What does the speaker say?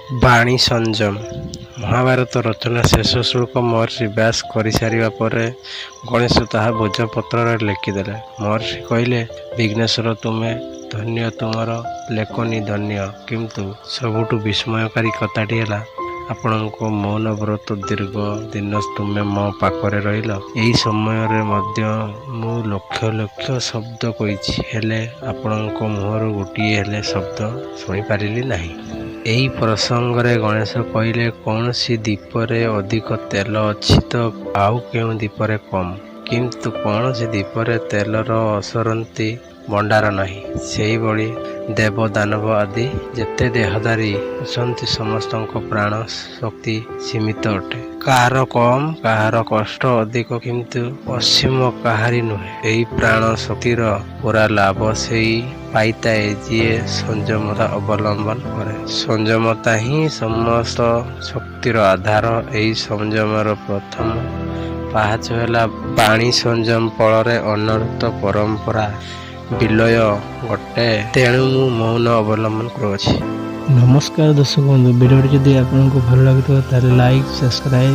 ବାଣୀ ସଂଯମ। ମହାଭାରତ ରଚନା ଶେଷ ଶ୍ଳୋକ ମହର୍ଷି ବ୍ୟାସ କରିସାରିବା ପରେ ଗଣେଶ ତାହା ଭୋଜପତ୍ରରେ ଲେଖିଦେଲେ। ମହର୍ଷି କହିଲେ, ବିଘ୍ନେଶ୍ୱର, ତୁମେ ଧନ୍ୟ, ତୁମର ଲେଖନୀ ଧନ୍ୟ। କିନ୍ତୁ ସବୁଠୁ ବିସ୍ମୟକାରୀ କଥାଟି ହେଲା ଆପଣଙ୍କ ମୌନ ବ୍ରତ। ଦୀର୍ଘ ଦିନ ତୁମେ ମୋ ପାଖରେ ରହିଲ। ଏହି ସମୟରେ ମଧ୍ୟ ମୁଁ ଲକ୍ଷ ଲକ୍ଷ ଶବ୍ଦ କହିଛି, ହେଲେ ଆପଣଙ୍କ ମୁହଁରୁ ଗୋଟିଏ ହେଲେ ଶବ୍ଦ ଶୁଣିପାରିଲି ନାହିଁ। ଏହି ପ୍ରସଙ୍ଗରେ ଗଣେଶ କହିଲେ, କୌଣସି ଦୀପରେ ଅଧିକ ତେଲ ଅଛି ତ ଆଉ କେଉଁ ଦୀପରେ କମ୍। କିନ୍ତୁ କୌଣସି ଦୀପରେ ତେଲର ଅସରନ୍ତି ଭଣ୍ଡାର ନାହିଁ। ସେହିଭଳି ଦେବ, ଦାନବ ଆଦି ଯେତେ ଦେହଧାରୀ ଅଛନ୍ତି, ସମସ୍ତଙ୍କ ପ୍ରାଣ ଶକ୍ତି ସୀମିତ ଅଟେ। କାହାର କମ୍, କାହାର କଷ୍ଟ ଅଧିକ, କିନ୍ତୁ ଅସୀମ କାହାରି ନୁହେଁ। ଏହି ପ୍ରାଣ ଶକ୍ତିର ପୂରା ଲାଭ ସେଇ ପାଇଥାଏ, ଯିଏ ସଂଯମତା ଅବଲମ୍ବନ କରେ। ସଂଯମତା ହିଁ ସମସ୍ତ ଶକ୍ତିର ଆଧାର। ଏହି ସଂଯମର ପ୍ରଥମ ପାହାଚ ହେଲା ବାଣୀ ସଂଯମ। ଫଳରେ ଅନର୍ଥ ପରମ୍ପରା ବିଲୟ ଘଟେ। ତେଣୁ ମୁଁ ମୌନ ଅବଲମ୍ବନ କରୁଅଛି। ନମସ୍କାର ଦର୍ଶକ ବନ୍ଧୁ, ଭିଡ଼ିଓଟି ଯଦି ଆପଣଙ୍କୁ ଭଲ ଲାଗୁଥିବ, ତାହେଲେ ଲାଇକ୍, ସବସ୍କ୍ରାଇବ୍